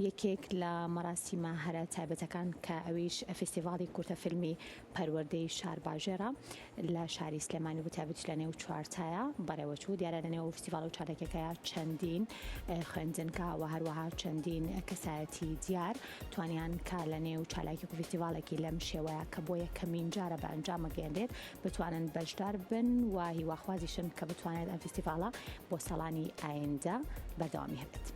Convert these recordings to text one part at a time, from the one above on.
یەکێک لە مەراسیمە هەرە تایبەتەکان کە ئەویش فیستیڤاڵی کورتە فیلمی پەروەردەی شارباژێڕە لە شاری سلێمانی و تایبەتیش لە نێو چوارتایە بەڕێوەچوو. دیارە لە نێو فیستیڤاڵ و چالاکیەکەیا چەندین خوێندنگا و هەروەها چەندین کەسایەتی دیار توانیان کە لە نێو چالاکیەک و فیستیڤاڵێکی لەم شێوەیە کە بۆ یەکەمین جارە بە ئەنجامەگەیەنرێت بتوانن بەشدار بن و هیواخوازیشن کە بتوانێت ئەم فیستیڤاڵە بۆ ساڵانی ئایندە بەردەوامی هەبێت.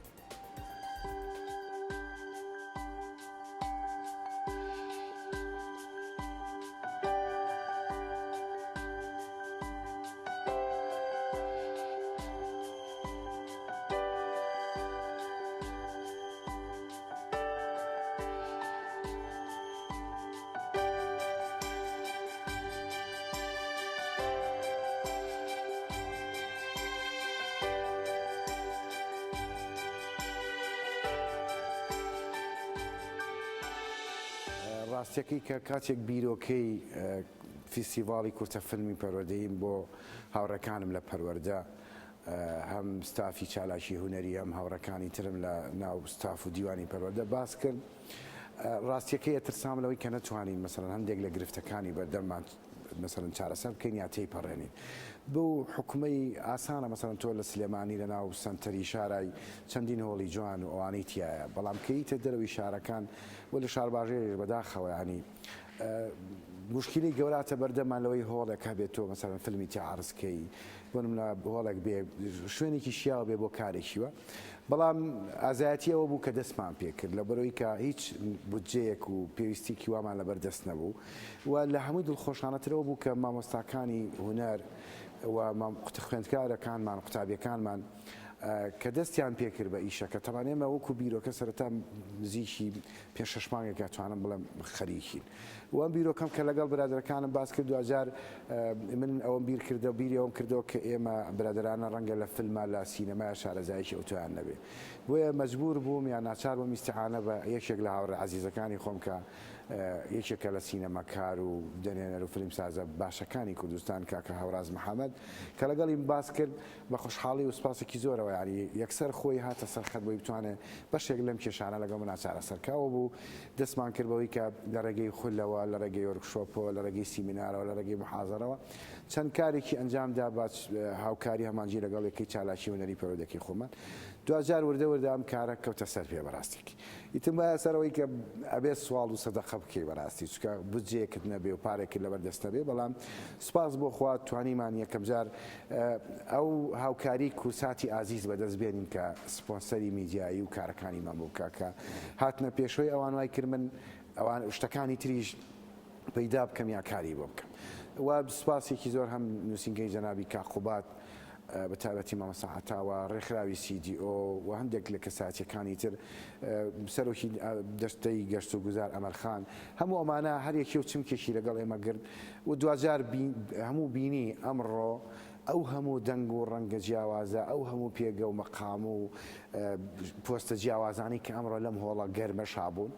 ڕاستیەکەی کە کاتێک بیرۆکەی فیستیڤاڵی کورتە فیلمی پەروەردەییم بۆ هاوڕێکانم لە پەروەردە هەم ستافی چالاکی هونەری هەم هاوڕێکانی ترم لە ناو ستاف و دیوانی پەروەردە باس کرد ڕاستیەکەی ئەترسام لەوەی کە نەتوانین مەسەلەن هەندێک لە گرفتەکانی بەردەممان مەسەلەن چارەسەر بکەین یا تێیپەڕێنین بەو حکومەی ئاسانە مەسەلەن تۆ لە سلێمانی لە ناو سەنتەری شارای چەندین هۆڵی جوان و ئەوانەی تایە بەڵام کە یتە دەرەوەی شارەکان و لە شارباژێریش بەداخەوە ینی موشکیلەی گەوراتە بەردەممان لەوەی هۆڵێک هەبێت تۆ مەسەلەن فیلمی تیا عەرز کەی بۆ نمونە هۆڵێک بێ شوێنێکی شیاو بێ بۆ کارێکی وە بەڵام ئازایەتی ئەوە بوو کە دەستمان پێکرد لە بەرەوەی کە هیچ بودجەیەک و پێویستیکی وامان لەبەر دەست نەبوو و لە هەمووی دڵخۆشانەترەوە بوو کە مامۆستاکانی هونەر و خوێندکارەکانمان قوتابیەکانمان کە دەستیان پێکرد بە ئیشەکە تەبان ئێمە وەکو بیرۆکە سەرەتا نزیکی پێش شەش مانگێک توانم بڵێم خەریکین و ئەم بیرۆکەم کە لەگەڵ برادەرەکانم باس کرد دواجار من ئەوەم بیر کردەوە بیری ئەوم کردەوە کە ئێمە برادەرانە ڕەنگە لە فیلما لە سینەمای شارەزایەکی ئەوتۆیان نەبێ بۆیە مەجبور بووم یان ناچار بووم ئیستیعانە بە یەکێک لە هاوڕێ عەزیزەکانی خۆم کە یەکێکە لە سینەماکار و دەرهێنەر و فیلمسازە باشەکانی کوردستان کاکە هەوراز محەمەد کە لەگەڵیم باس کرد بە خۆشحاڵی و سپاسێکی زۆرەوە یانی یەکسەر خۆی هاتە سەر خەت بۆی بتوانێ بەشێک لەم کێشانە لەگەڵ منا چارەسەر کا ئەوە بوو دەستمان کرد بەوەی کە لە ڕێگەی خولەوە لە ڕێگەی وۆرکشۆپەوە لە ڕێگەی سیمینارەوە لە ڕێگەی محازەرەوە چەند کارێکی ئەنجام دا بە هاوکاری هەمانگی لەگەڵ یەکەی چالاکی هونەری پەروەردەکەی خۆمان دواجار وردە وردە ئەم کارە کەوتە سەر پێ بەڕاستێکی ئیتر مایە سەر ئەوەی کە ئەبێ سواڵ و سەدەقە بکەی بەڕاستی چونکە بودجەیەکت نەبێ و پارێکت لەبەر دەست نەبێ بەڵام سوپاس بۆ خوا توانیمان یەکەمجار ئەو هاوکاری کورساتی ئازیز بەدەست بێنین کە سپۆنسەری میدیایی و کارەکانیمان بۆ بکا کە هاتنە پێشەوەی ئەوان وای کرد من ئەوان شتەکانی تریش پەیدا بکەم یا کاری بۆ بکەم و سوپاسێکی زۆر هەم نووسینگەی جەنابی کاک قوباد بە تایبەتی مامۆستا عەتا و ڕێکخراوی CDO و هەندێک لە کەسایەتیەکانی تر سەرۆکی دەستەی گەشت و گوزار ئەمەل خان هەموو ئەمانە هەر یەکێ و چمکێکی لەگەڵ ئێمە گرت و دواجار هەموو بینی ئەمڕۆ ئەو هەموو دەنگ و ڕەنگە جیاوازە ئەو هەموو پێگە و مەقام و پۆستە جیاوازانەی کە ئەمڕۆ لەم هۆڵە گەرمەشا بوون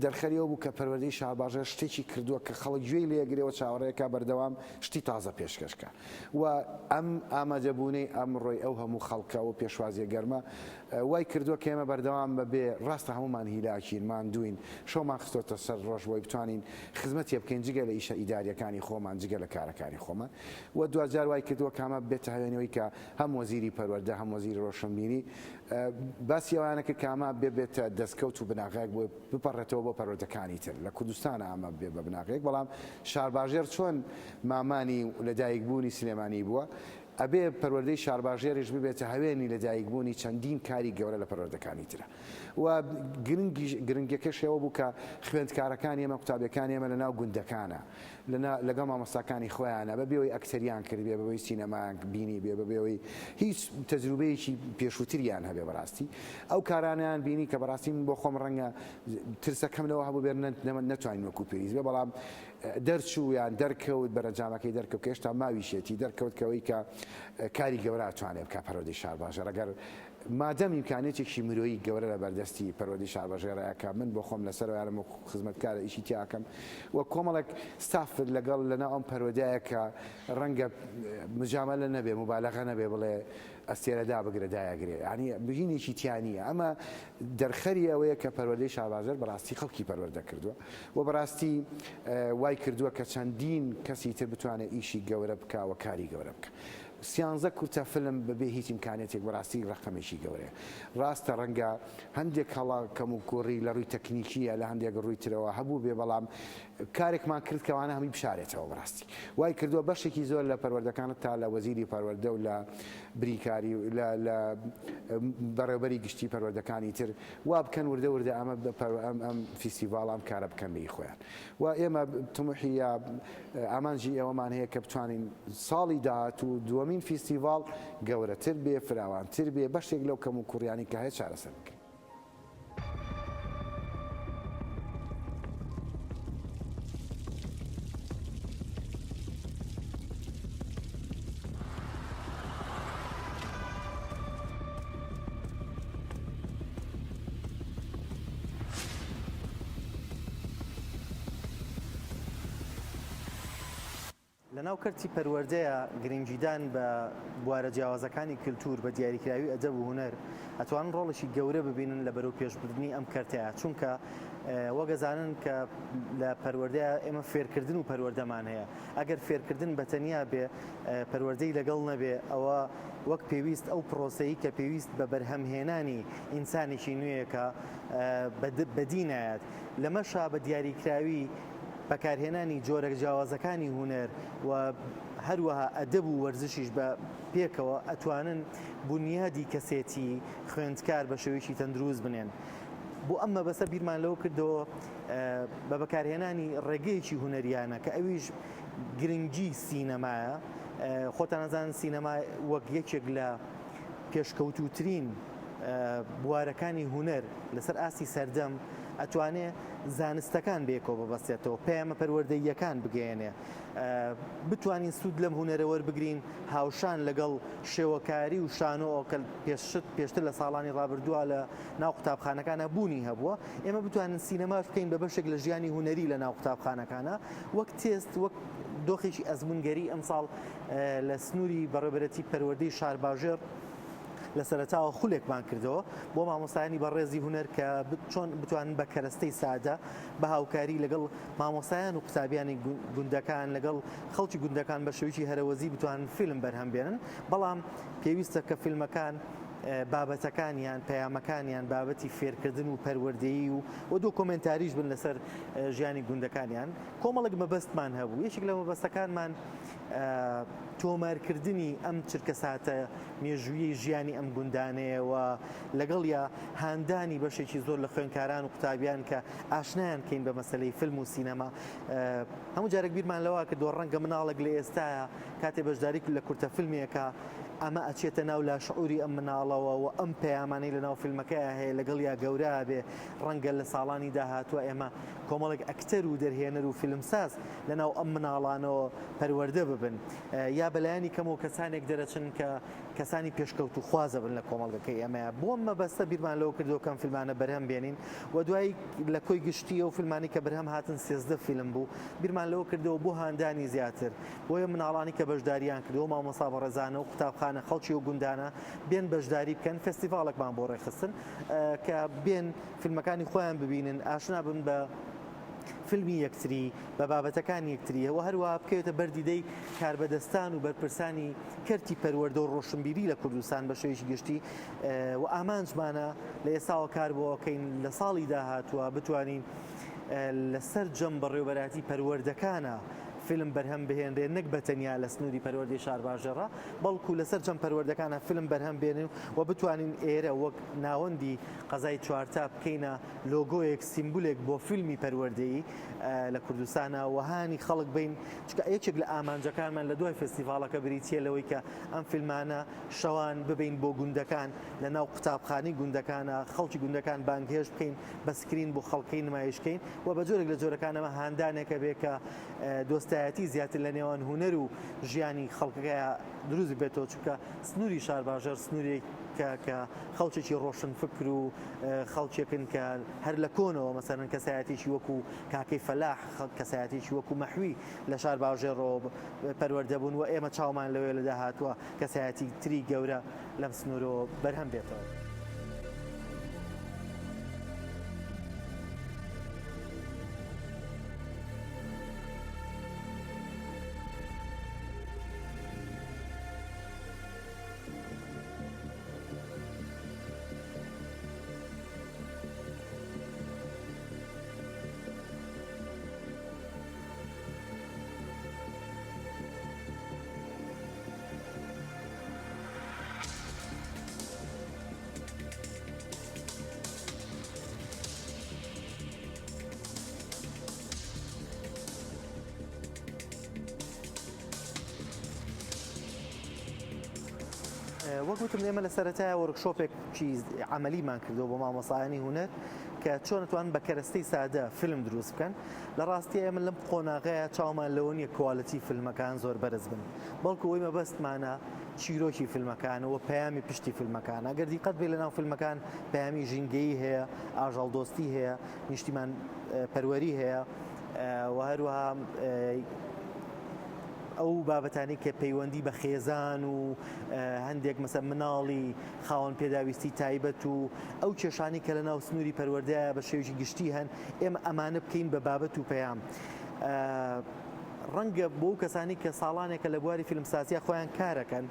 دەرخەری ئەوە بوو کە پەروەردەی شارباژێر شتێکی کردووە کە خەڵک گوێی لێگرێ و چاوەڕێکە بەردەوام شتی تازە پێشکەش کا. و ئەم ئامادەبوونەی ئەمڕۆی ئەو هەموو خەڵکە و پێشوازیە گەرمە وای کردووە کە ئێمە بەردەوام بەبێ ڕاستە هەموومان هیلاکین ماندووین شەومان خستۆتە سەر ڕۆژ بۆی بتوانین خزمەتێ بکەین جگە لە ئیشە ئیداریەکانی خۆمان جگە لە کارەکانی خۆمان و دواجار وای کردووە کە ئەمە بێتە هەوێنەوەی کە هەم وەزیری پەروەردە هەم وەزیری ڕۆشنبیری باسی ئەوانە کرد کە ئەمە بێ بێتە دەستکەوت و بناغەیەک بۆ بپەڕێتەوە بۆ پەروەردەکانی تر لە کوردستانا ئەمە بێ بە بناغەیەک بەڵام شارباژێڕ چۆن مامانی لەدایکبوونی سلێمانی بووە ئەبێ پەروەردەی شارباژێریش ببێتە هەوێنی لەدایکبوونی چەندین کاری گەورە لە پەروەردەکانی ترە و گرنگیش گرنگیەکەش ئەوە بوو کە خوێندکارەکانی ئێمە قوتابیەکانی ئێمە لەناو گوندەکانە لەنا لەگەڵ مامۆستاکانی خۆیانە بەبێ ئەوەی ئەکتەریان کردبێ بەبێ ئەوەی سینەمایان بینیبێ بەبێ ئەوەی هیچ تەجروبەیەکی پێشووتریان هەبێ بەڕاستی ئەو کارانەیان بینی کە بەڕاستی من بۆ خۆم ڕەنگە ترسەکەم لەوە هەبوو بێ نەتوانین وەکو پێویست بێ بەڵام دەرچوو یان دەرکەوت بەرەنجامەکەی دەرکەوت کە هێشتا ماویشێتی دەرکەوت کەەوەی کە کاری گەورە توانێ بکە پەروەردەی شارباژێڕ ئەگەر. مادەم ئیمکانیەتێکی مرۆیی گەورە لە بەردەستی پەروەردەی شارباژێڕایە کە من بۆ خۆم لەسەرەوەیانم وەکو خزمەتکارە ئیشی تیا ئەکەم و کۆمەڵێک ستافت لەگەڵ لەناو ئەم پەروەدایە کە ڕەنگە مجامەلە نەبێ موبالەغە نەبێ بڵێ ئەستێرە دابگرە دایەگرێ یانی بهینێکی تیا نییە ئەمە دەرخەری ئەوەیە کە پەروەردەی شارباژێر بەڕاستی خەڵکی پەروەردە کردووە و بەڕاستی وای کردووە کە چەندین کەسی تر بتوانێت ئیشی گەورە بکا و کاری گەورە بکا. سیانزە کورتە فلم بەبێ هیچ ئیمکانیەتێک بەڕاستی ڕەقەمێکی گەورەیە. ڕاستە ڕەنگە هەندێک هەڵە کەموکوڕی لە ڕووی تەکنیکی یا لە هەندێک ڕووی ترەوە هەبووبێ بەڵام کارێکمان کرد کە ئەوانە هەمووی بشارێتەوە بەڕاستی وای کردووە بەشێکی زۆر لە پەروەردەکان تا لە وەزیری پەروەردە و لە بریکاری و لە لە بەڕێوبەری گشتی پەروەردەکانی تر وا بکەن وردە وردە ئەمە ئەم ئەم فیستیڤاڵ ئەم کارە بکەن بە ئی خۆیان و ئێمە تموحی یا ئامانجی ئێوەمان هەیە کە بتوانین ساڵی داهاتوو دووەمین فیستیڤاڵ گەورەتر بێ، فراوانتر بێ، بەشێک لەو کەموکوڕیانەی کە هەیە چارەسەر بکرێ. لەناو کەرتی پەروەردەیا گرنگیدان بە بوارە جیاوازەکانی کلتور بە دیاریکراوی ئەدەب و هونەر ئەتوانن ڕۆڵێکی گەورە ببینن لە بەرەو پێشبردنی ئەم کەرتەیا چونکە وەک ئەزانن کە لە پەروەردەیا ئێمە فێرکردن و پەروەردەمان هەیە ئەگەر فێرکردن بە تەنیا بێ پەروەردەی لەگەڵ نەبێ ئەوە وەک پێویست ئەو پرۆسەی کە پێویست بە بەرهەمهێنانی ئینسانێکی نوێیەکە بەدی نایەت لەمەشا بە دیاریکراوی بەکارهێنانی جۆرە جیاوازەکانی هونەر و هەروەها ئەدەب و وەرزشیش بە پێکەوە ئەتوانن بونیادی کەسێتی خوێندکار بە شێوەیەکی تەندروست بنێن. بۆ ئەم مەبەستە بیرمان لەوە کردەوە بە بەکارهێنانی ڕێگەیەکی هونەریانە کە ئەویش گرنگی سینەمایە، خۆتان ئەزانن سینەما وەک یەکێک لە پێشکەوتووترین بوارەکانی هونەر لەسەر ئاستی سەردەم ئەتوانێ زانستەکان بەیەکەوە ببەستێتەوە، پەیامە پەروەردەییەکان بگەیەنێ، بتوانین سوود لەم هونەرە وەربگرین هاوشان لەگەڵ شێوەکاری و شانۆ کە پێشتر لە ساڵانی ڕابردووە لە ناو قوتابخانەکانە بوونی هەبووە، ئێمە بتوانین سینەماش بکەین بە بەشێک لە ژیانی هونەری لە ناو قوتابخانەکانە وەک تێست وەک دۆخێکی ئەزموونگەری ئەمساڵ لە سنووری بەڕێوەبەرێتی پەروەردەی شارباژێڕ لە سەرەتاوە خولێکمان کردەوە بۆ مامۆستایانی بەڕێزی هونەر کە چۆن بتوانن بە کەرەستەی سادە بە هاوکاری لەگەڵ مامۆستایان و قوتابیانی گوندەکان لەگەڵ خەڵکی گوندەکان بە شێوەیەکی هەرەوەزی بتوانن فیلم بەرهەم بێنن بەڵام پێویستە کە فیلمەکان بابەتەکانیان پەیامەکانیان بابەتی فێرکردن و پەروەردەیی و و دۆکۆمێنتاریش بن لەسەر ژیانی گوندەکانیان کۆمەڵێک مەبەستمان هەبوو یەکێک لە مەبەستەکانمان تۆمارکردنی ئەم چرکەساتە مێژوویەی ژیانی ئەم گوندانەیە و لەگەڵیا هاندانی بەشێکی زۆر لە خوێندکاران و قوتابیان کە ئاشنایان کەین بە مەسەلەی فیلم و سینەما. هەموو جارێک بیرمان لەوە کردووە ڕەنگە مناڵێک لە ئێستایا کاتێ بەشداری لە کورتە فیلمێکا ئەمە ئەچێتە ناو لاشعوری ئەم مناڵەوە و ئەم پەیامانەی لە ناو فیلمەکەیا هەیە لەگەڵیا گەورە ئەبێ ڕەنگە لە ساڵانی داهاتووە ئێمە کۆمەڵێک ئەکتەر و دەرهێنەر و فیلمساز لەناو ئەم مناڵانەوە پەروەردە ببن یا بەلایەنی کەمەوە کەسانێک دەرەچن کە کەسانی پێشکەوتوخوازە بن لە کۆمەڵگەکەی ئێمەیە. بۆ ئەم مەبەستە بیرمان لەوە کردەوە کە ئەم فیلمانە بەرهەم بێنین و دوایی لە کۆی گشتی ئەو فیلمانەی کە بەرهەم هاتن 13 فیلم بوو بیرمان لەوە کردەوە بۆ هاندانی زیاتر بۆیە مناڵانی کە بەشداریان کردووە مامۆستا بەڕێزانە و قوتابخانە خەڵکی و گوندانە بێن بەشداری بکەن فێستیڤاڵێکمان بۆ ڕێکخستن کە بێن فیلمەکانی خۆیان ببینن ئاشنا بن بە فیلمی یەکتری، بە بابەتەکانی یەکتری و هەروەها بکەوێتە بەر دیدەی کاربەدەستان و بەرپرسانی کەرتی پەروەردە و ڕۆشنبیری لە کوردستان بە شێوەیەکی گشتی و ئامانجمانە لە ئێستاوە کار بۆ ئەکەین لە ساڵی داهاتووە بتوانین لە سەرجەم بەڕێوەبەرایەتی پەروەردەکانە فیلم بەرهەم بهێنرێ نەک بە تەنیا لە سنووری پەروەردەی شارباژێڕا بەڵکو لە سەرجەم پەروەردەکانە فیلم بەرهەم بێنن و بتوانین ئێرە وەک ناوەندی قەزای چوارتا بکەینە لۆگۆیەک سیمبولێک بۆ فیلمی پەروەردەیی لە کوردستانا و هانی خەڵک بەین چونکە یەکێک لە ئامانجەکانمان لە دوای فێستیڤاڵەکە بریتییە لەوەی کە ئەم فیلمانە شەوان ببەین بۆ گوندەکان لە ناو قوتابخانەی گوندەکانا خەڵکی گوندەکان بانگهێشت بکەین بە screen بۆ خەڵکەی نمایش کەین و بە جۆرێک لە جۆرەکان ئەمە هاندانێکە بێ کە دۆستایەتی. دۆستایەتی زیاتر لە نێوان هونەر و ژیانی خەڵکەکەیا دروست ببێتەوە چونکە سنووری شارباژێڕ سنوورێکە کە خەڵکێکی ڕۆشنفکر و خەڵکێکن کە هەر لە کۆنەوە مەسەلەن کەسایەتێکی وەکو کاکەی فەلاح کەسایەتێکی وەکو مەحوی لە شارباژێڕەوە پەروەردە بوون و ئێمە چاومان لەوەیە لە داهاتووە کەسایەتی تری گەورە لەم سنوورەوە بەرهەم بێتەوە. وەک وتم ئێمە لە سەرەتایە وۆرکشۆپێکی عەمەلیمان کردووە بۆ مامۆستایانی هونەر کە چۆن ئەتوانن بە کەرەستەی سادە فیلم دروست بکەن لە ڕاستیە ئێمە لەم قۆناغەیە چاومان لەوە نییە quality فیلمەکان زۆر بەرز بن بەڵکو ئەوەی مەبەستمانە چیرۆکی فیلمەکان و پەیامی پشتی فیلمەکان ئەگەر دیقەت بێ لەناو فیلمەکان پەیامی ژینگەیی هەیە ئاژەڵدۆستی هەیە نیشتیمان پەروەری هەیە و هەروەها ئەو بابەتانی کە پەیوەندی بە خێزان و هەندێک مەسە مناڵی خاوەن پێداویستی تایبەت و ئەو کێشانی کە لە ناو سنووری پەروەردەیە بە شێوەیەکی گشتی هەن ئێمە ئەمانە بکەین بە بابەت و پەیام. ڕەنگە بۆ کەسانی کە ساڵانێکە لە بواری فیلمسازیا خۆیان کارەکەن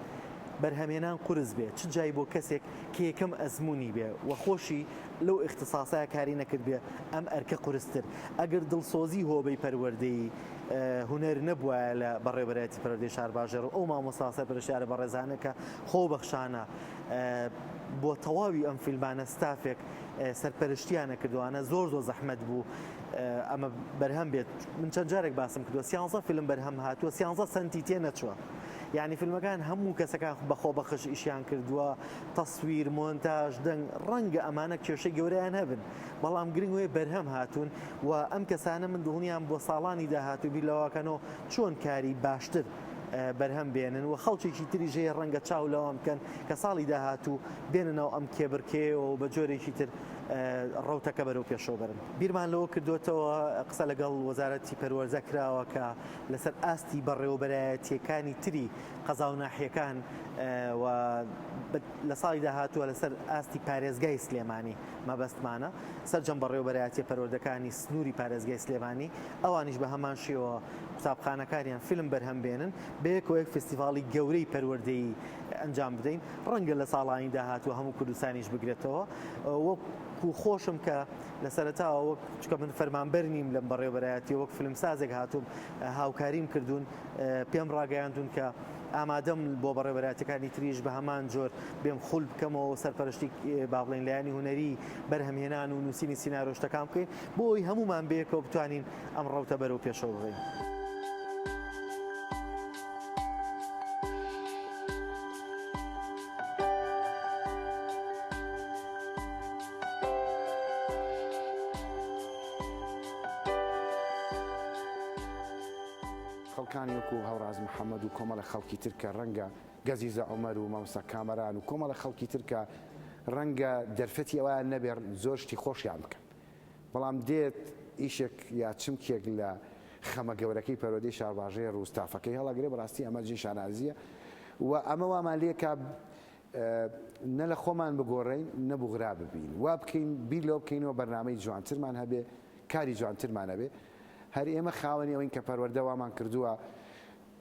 بەرهەمێنان قورس بێ چ جای بۆ کەسێک کە یەکەم ئەزموونی بێ و خۆشی لەو ئیختساسە کاری نەکردبێ ئەم ئەرکە قورستر ئەگەر دڵسۆزی هۆبەی پەروەردەی هونەر نەبوایە لە بەڕێوەبەرایەتی پەروەردەی شارباژێڕ و ئەو مامۆستا سەرپەرشتیارە بەڕێزانە کە خۆبەخشانە بۆ تەواوی ئەم فیلمانە ستافێک سەرپەرشتیانە کردوانە زۆر زۆر زەحمەت بوو ئەمە بەرهەم بێت من چەند جارێک باسم کردووە سیانزە فیلم بەرهەم هاتووە سیانزە سەنتی تێ نەچووە یعنی فیلمەکان هەموو کەسەکان بەخۆ بەخش ئیشیان کردووە تەسویر مۆنتاژ دەنگ ڕەنگە ئەمانە کێشەی گەورەیان هەبن بەڵام گرنگ وەیە بەرهەم هاتوون و ئەم کەسانە من دڵنیام بۆ ساڵانی داهاتوو بیر لەوەکەنەوە چۆن کاری باشتر بەرهەم بێنن و خەڵکێکی تریش هەیە ڕەنگە چاو لەوان بکەن کە ساڵی داهاتوو بێنە ناو ئەم کێبڕکێیەوە و بە جۆرێکی تر ڕەوتەکە بەرەو پێشەوە بەرن. بیرمان لەوە کردۆتەوە قسە لەگەڵ وەزارەتی پەروەردە کراوە کە لەسەر ئاستی بەڕێوەبەرایەتییەکانی تری قەزا و ناحیەکان و لە ساڵی داهاتووە لەسەر ئاستی پارێزگای سلێمانی مەبەستمانە سەرجەم بەڕێوەبەرایەتیە پەروەردەکانی سنووری پارێزگای سلێمانی ئەوانیش بە هەمان شێوە قوتابخانەکانیان فیلم بەرهەم بێنن بەیەکەوە یەک فستیڤاڵی گەورەی پەروەردەیی ئەنجام بدەین ڕەنگە لە ساڵانی داهاتوو هەموو کوردستانیش بگرێتەوە وەکو خۆشم کە لە سەرەتاوە وەک چونکە من فەرمانبەر نیم لەم بەڕێوەبەرایەتیە وەک فیلمسازێک هاتووم هاوکاریم کردوون پێم ڕاگەیاندوون کە ئامادەم بۆ بەڕێوەبەرایەتیەکانی تریش بە هەمان جۆر بێم خول بکەمەوە و سەرپەرشتی با بڵێین لایەنی هونەری بەرهەمهێنان و نووسینی سیناریۆ شتەکان بکەین بۆ ئەوەی هەموومان بەیەکەوە بتوانین ئەم ڕەوتە بەرەو پێشەوە ببەین. خەڵکانی وەکو هەوراز محەمەد و کۆمەڵە خەڵکی تر کە ڕەنگە گەزیزە عومەر و مامۆستا کامەران و کۆمەڵە خەڵکی تر کە ڕەنگە دەرفەتی ئەویان نەبێ زۆر شتی خۆشیان بکەن بەڵام دێت ئیشێک یا چمکێک لە خەمە گەورەکەی پەروەردەی شارباژێڕ و ستافەکەی هەڵەگرێ بەڕاستی ئەمە جێی شانازییە و ئەمە وامان لێکا نە لە خۆمان بگۆڕێین نە بوغرا ببین وا بکەین بیر لەوە بکەینەوە بەرنامەی جوانترمان هەبێ کاری جوانترمان هەبێ هەر ئێمە خاوەنی ئەوەین کە پەروەردە وامان کردووە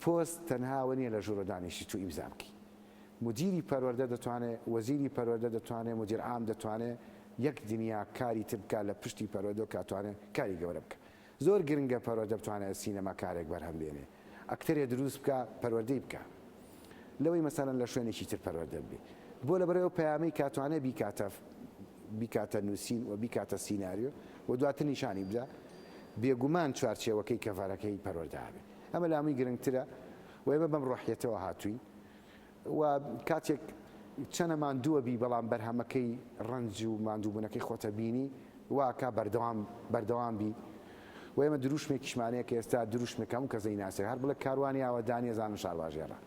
پۆست تەنها ئەوە نییە لە ژوورۆ دانیشیت و ئیمزا بکەی مدیری پەروەردە دەتوانێ وەزیری پەروەردە دەتوانێ مدیر عام دەتوانێ یەک دنیا کاری تر بکات لە پشتی پەروەردەوە کە ئەتوانێ کاری گەورە بکا زۆر گرنگە پەروەردە بتوانێ سینەماکارێک بەرهەم بێنێ ئەکتەرێ دروست بکا پەروەردەی بکا لەوەی مەسەلەن لە شوێنێکی تر پەروەردە ببێ بۆ لەبەرئ ئەو پەیامەی کە ئەتوانێ بیکاتە بیکاتە نووسین و بیکاتە سیناریۆ و دواتر نیشانی بدا بێگومان چوارچێوەکەی کەڤەرەکەی پەروەردە ئەبێ ئەمە لامووی گرنگترە و ئێمە بەم ڕۆحیەتەوە هاتووین و کاتێک چەنە ماندووە بی بەڵام بەرهەمەکەی ڕەنج و ماندووبوونەکەی خۆتە بینی واکا بەردەوام بەردەوام بی. و ئێمە دروشمێکیشمان هەیە کە ئێستا دروشمێک هەموو کەس ئەیناسێ هەر بڵێ کاروانی ئاوەدانی ئەزانن شارباژێڕە.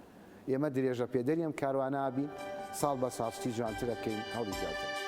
ئێمە درێژە پێدەری ئەم کاروانە ئەبین، ساڵ بە ساڵ شتی جوانتر ئەکەین، هەوڵی زیاتر.